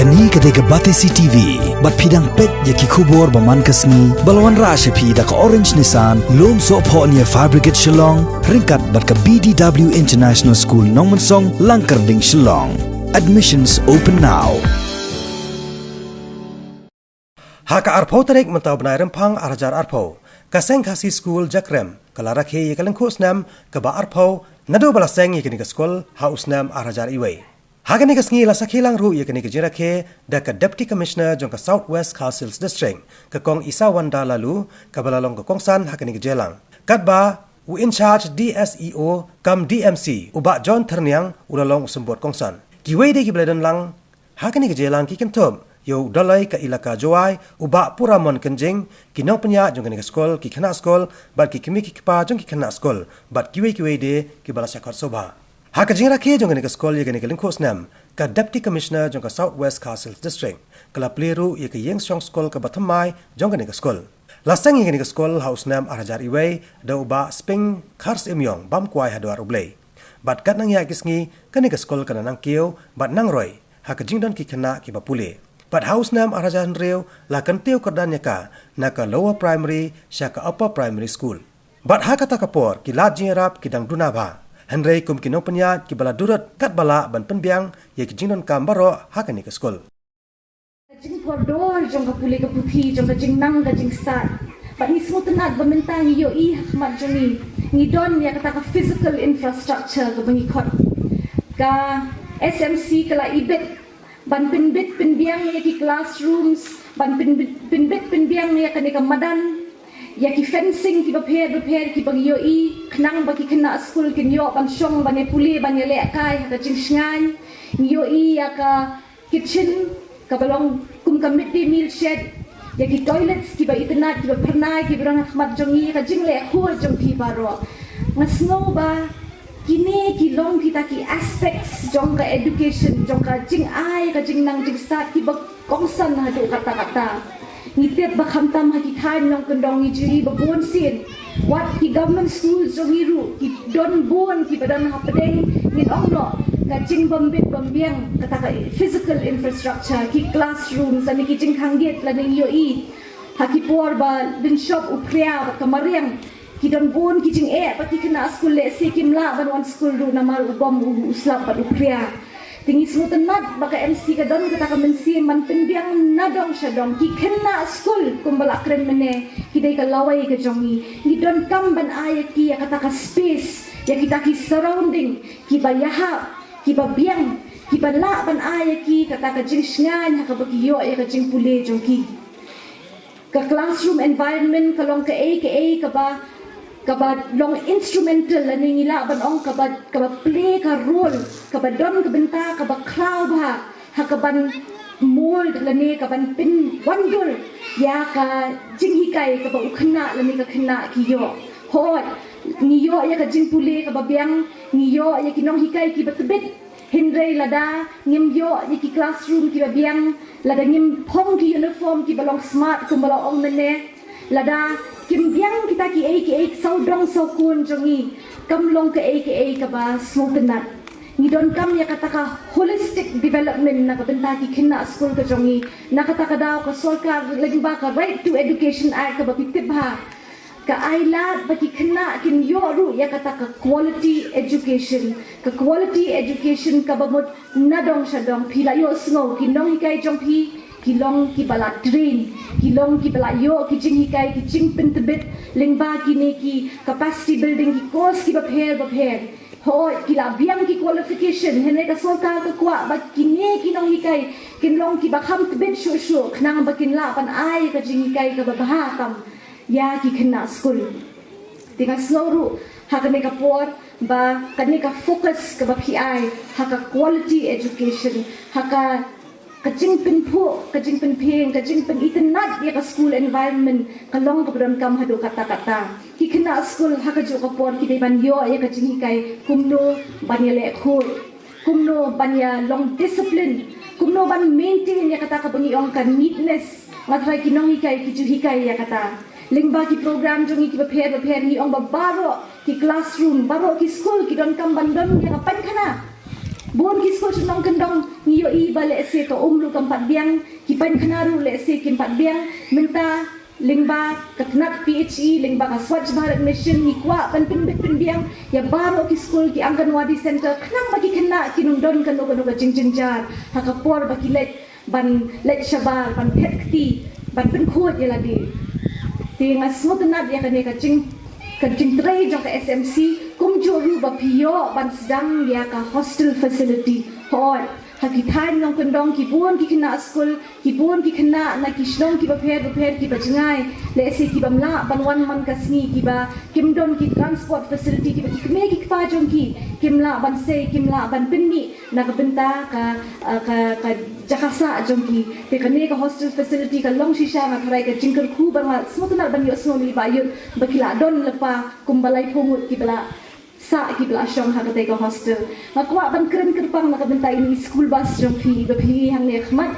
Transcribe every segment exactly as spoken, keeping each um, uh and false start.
Kane ka dei ka Batesi T V, bad phi dang peit ïa ki khubor ba man ka sngi, ba la wanrah sha phi da ka Orange Nissan, Lumsohphoh near Fire Brigade Shillong, ryngkat bad ka B D W International School Nongmensong, Langkyrding, Shillong. Admissions open now. Ha ka arphew tarik mynta u bnai Rymphang ar hajar arphew, ka Seng Khasi School Jakrem ka la rakhe ïa ka lyngkhuh snem kaba arphew naduh ba la seng ïa kane ka skul ha u snem ar hajar iwei. Ha kane ka sngi la sakhi lang ruh ïa kane ka jingrakhe da ka Deputy Commissioner jong ka South West Khasi Hills District, ka Kong Isawanda Laloo, kaba la long ka kongsan ha kane ka jingïalang. Katba u in charge D S E O cum D M C, u Bah John Thyrniang, u la long u symbud kongsan. Kiwei de kiba la don lang ha kane ka jingïalang ki kynthup ïa u Dolloi ka Elaka Jowai, u Bah Puramon Kynjing, ki nongpynïaid jong kane ka skul, ki khynnah skul, bad ki kmie ki kpa jong ki khynnah skul, bad kiwei kiwei de kiba la shah khot sngewbha. Ha ka jingrakhe jong kane ka skul ïa kane ka lyngkhuh snem, ka Deputy Commissioner jong ka South West Khasi Hills District ka la plie ruh ïa ka ïing shong skul kaba thymmai jong kane ka skul. La seng ïa kane ka skul ha u snem ar hajar iwei da u Bah Spring Kharsymiong, bam kwai haduh ar U Blei. Bad katba nang ïaid ki sngi, kane ka skul ka nang kiew bad nang roi ha ka jingdon ki khynnah kiba pule. Bad ha u snem ar hajar hynriew la kyntiew kyrdan ïa ka na ka Lower Primary sha ka Upper Primary School. Bad ha kata ka por ki lad jingïarap ki dang duna bha, hynrei kum ki nongpynïaid kiba la durut katba lah ban pynbiang ïa ki jingdonkam baroh ha kane ka skul. Ka jingkordor jong ka pule ka puthi, jong ka jingnang ka jingstad. Bad ngi sngewtynnat ba mynta ngi ïohi ha khmat jong ngi, ngi don ïa kata ka physical infrastructure kaba ngi khot. Ka S M C ka la ibit ban pynbit pynbiang ïa ki classrooms, ban pynbit pynbit pynbiang ïa kane ka madan, ïa ki fencing kiba pher bapher kiba ngi ïohi, khnang ba ki khynnah skul kin ïoh ban shong, ban ïa pule, ban ïa lehkai ha ka jingshngaiñ. Ngi ïohi ïa ka kitchen kaba long kum ka midday meal shed, ïa ki toilets kiba itynnad, kiba phyrnai, kiba don ha khmat jong ngi, ïa ka jingleh khuid jong phi baroh. Nga sngew ba kine ki long kita ki aspects jong ka education, jong ka jingai ka jingnang jingstad kiba kongsan haduh katta katta. Ngi tip ba khamtam ha ki thaiñ nongkyndong ngi ju ïohi ba bun sien, wat ki government schools jong ngi ruh ki don bun kiba don hapdeng, ngin ong noh, ka jingbym bit bym biang kata ka physical infrastructure, ki classrooms lane ki jingkhang gate lane ngi ïohi ha ki por ba lynshop u phria bad ka mariang, ki don bun ki jingeh bad ki khynnah skul lehse kim lah ban wan skul ruh namar u bom u, u slap bad u phria. Te ngi sngewtynnat ba ka M C ka don kata ka mynsiem ban pynbiang na dong sha dong, ki khynnah skul kumba la kren mynne ki dei ka lawei ka jong ngi. Ngi donkam ban ai ïa ki ïa kata ka space, ïa kita ki surrounding kiba ïahap, kiba biang, kiba lah ban ai ïa ki kata ka jingshngaiñ ha kaba ki ïoh ïa ka jingpule jong ki. Ka classroom environment ka long kaei kaei kaba, kaba long instrumental lane ngi lah ban ong kaba, kaba play ka role, kaba don ka bynta kaba khraw bha ha kaban mold lane kaban pynwandur ïa ka jinghikai kaba u khynnah lane ka khynnah ki ïoh. Hooid, ngi ïoh ïa ka jingpule kaba biang, ngi ïoh ïa ki nonghikai kiba tbit, hynrei lada ngim ïoh ïa ki classroom kiba biang, lada ngim phong ki uniform kiba long smart kumba la ong mynne, lada kim biang kita kiei kiei sawdong sawkun jong ngi, kam long kaei kaei kaba sngewtynnat. Ngi donkam ïa kata ka holistic development na ka bynta ki khynnah skul ka jong ngi. Na kata ka daw ka sorkar lyngba ka Right to Education Act kaba phi tip bha, ka ai lad ba ki khynnah kin ïoh ruh ïa kata ka quality education. Ka quality education kaba mut na dong sha dong. Phi la ïohsngew ki nonghikai jong phi ki long kiba la train, ki long kiba la ïoh ki jinghikai, ki jingpyntbit lyngba kine ki capacity building, ki course kiba pher bapher. Hooid, ki la biang ki qualification, hynrei ka sorkar ka kwah ba kine ki nonghikai kin long kiba kham tbit shuh shuh khnang ba kin lah ban ai ka jinghikai kaba bha tam ïa ki khynnah skul. Te nga sngew ruh ha kane ka por ba kane ka focus kaba phi ai ha ka quality education, ha ka, ka jingpynphuh, ka jingpynphieng, ka jingpynitynnad ïa ka school environment ka long kaba donkam haduh katta katta. Ki khynnah skul ha kajuh ka por ki dei ban ïoh ïa ka jinghikai kumno ban ïaleh khuid, kumno ban ïa long discipline, kumno ban maintain ïa kata kaba ngi ong ka neatness. Nga tharai ki nonghikai ki ju hikai ïa kata. Lyngba ki program jong ngi kiba pher bapher ngi ong ba baroh ki classroom, baroh ki skul ki donkam ban don ïa ka painkhana. Bun ki skul shnong kyndong ngi ïohi ba lehse ka um ruh kam pat biang, ki painkhana ruh lehse kim pat biang, mynta lyngba ka tnat P H E, lyngba ka Swachh Bharat Mission, ngi kwah ban pynbit pynbiang ïa baroh ki skul, ki Anganwadi Center, khnang ba ki khynnah kin ym don kano kano ka jingjynjar ha ka por ba ki leit ban leit shabar, ban phet kti, ban pynkhuid ïa lade. Te nga sngewtynnat ïa kane ka jing, ka jingtrei jong ka S M C, kumjuh ruh ba phi ïoh ban sdang ïa ka hostel facility. Hooid, ha ki thaiñ nongkyndong ki bun ki khynnah skul, ki bun ki khynnah na ki shnong kiba pher bapher kiba jngai, lehse ki bym lah ban wan man ka sngi, kiba kim don ki transport facility, kiba ki kmie ki kpa jong ki kim lah ban sei, kim lah ban pynmih na ka bynta ka, ah, ka, ka jaka sah jong ki. Te kane ka hostel facility ka long shisha, nga tharai, ka jingkyrkhu ba nga sngewtynnat ban ïohsngew na i Bah Yut ba ki la don lypa kumba laiphew ngut kiba la sah, kiba la shong ha katei ka hostel. Nga kwah ban kren kyrpang na ka bynta ine i school bus jong phi, ba phi hangne khmat,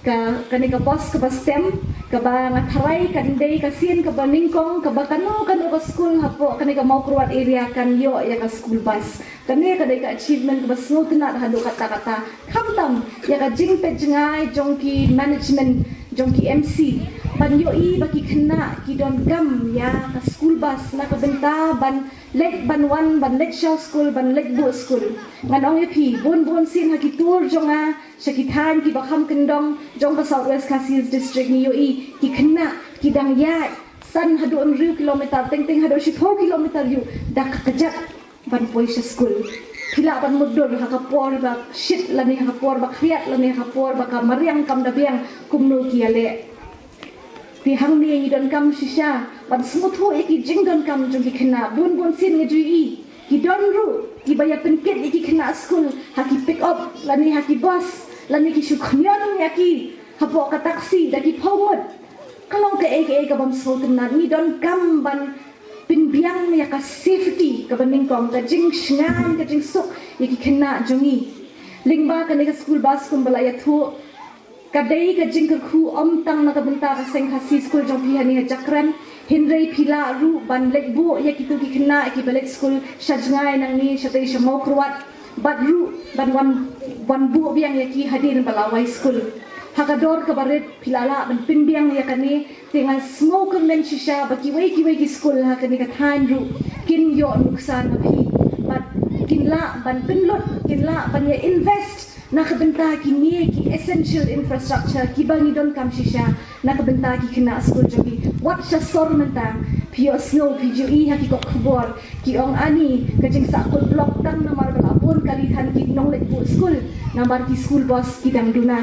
ka, kane ka post kaba stem, kaba nga tharai kan dei ka sien kaba nyngkong kaba kano kano ka skul hapoh kane ka Mawkyrwat area kan ïoh ïa ka school bus. Kane ka dei ka achievement kaba sngewtynnat haduh katta katta. Khamtam ïa ka jingpeit jngai jong ki management, jong ki M C, ban ïohi ba ki khynnah ki donkam ïa ka school bus na ka bynta ban leit ban wan, ban leit sha skul, ban leit buh skul. Ngan ong ïa phi, bun bun sien ha ki tour jong nga sha ki thaiñ kiba kham kyndong jong ka South West Khasi Hills District, ngi ïohi ki khynnah ki dang ïaid san haduh hynriew kilometer, teng teng haduh shiphew kilometer ruh da ka kjat ban poi sha skul. Phi lah ban mutdur ha ka por ba shit lane ha ka por ba khriat lane ha ka por ba ka mariang kam da biang, kumno ki ïaleh. Te hangne ngi donkam shisha ban sngewthuh ïa ki jingdonkam jong ki khynnah. Bun bun sien ngi ju ïohi ki don ruh kiba ïa pynkit ïa ki khynnah skul ha ki pick up lane ha ki bus, lane ki shu khñiot ïa ki hapoh ka taxi da ki phew ngut. Ka long kaei kaei ka bym sngewtynnat. Ngi donkam ban pynbiang ïa ka safety kaba nyngkong, ka jingshngaiñ, ka jingsuk ïa ki khynnah jong ngi. Lyngba kane ka school bus, kumba la ïathuh, ka dei ka jingkyrkhu ym tang na ka bynta ka Seng Khasi Skul jong phi hangne ha Jakrem, hynrei phi lah ruh ban leit buh ïa kito ki khynnah kiba leit skul sha jngai nangne shatei sha Mawkyrwat, bad ruh ban wan, wan buh biang ïa ki hadien ba la wai skul. Ha ka dor kaba rit phi la lah ban pynbiang ïa kane, te nga sngewkmen shisha ba kiwei kiwei ki skul ha kane ka thaiñ ruh kin ïoh nuksan na phi, bad kin lah ban pynlut, kin lah ban ïa invest na ka bynta kine ki essential infrastructure kiba ngi donkam shisha na ka bynta ki khynnah skul jong ngi. Wat sha sor mynta, phi ïohsngew, phi ju ïohi ha ki kot khubor, ki ong ani ka jingsahkut block tang namar ba la bun kali than ki nongleit buh skul, namar ki school bus ki dang duna.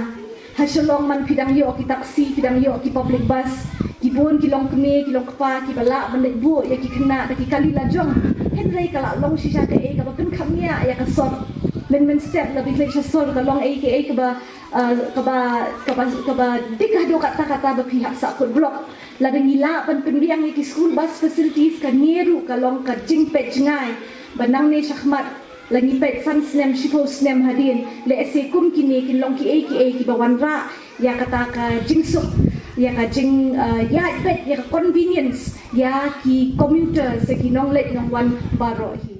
Ha Shillong man phi dang ïoh ki taxi, phi dang ïoh ki public bus, ki bun ki longkmie ki longkpa kiba lah ban leit buh ïa ki khynnah da ki kali lajong. Hynrei ka la long shisha kaei kaba pynkham ïa, ïa ka sor. Mynmyn step la phi leit sha sor ka long ei kaei kaba, ah, kaba, kaba, kaba dik haduh katta katta ba phi hap sahkut block. Lada ngi lah ban pynbiang ïa ki school bus facilities, kane ruh ka long ka jingpeit jngai ba nangne shakhmat, la ngi peit san snem, shiphew snem hadien, lehse kum kine kin long kiei kiei kiba wanrah ïa kata ka jingsuk, ïa ka jing, ah, ïaid beit, ïa ka convenience ïa ki commuters, ïa ki nongleit nongwan baroh hi.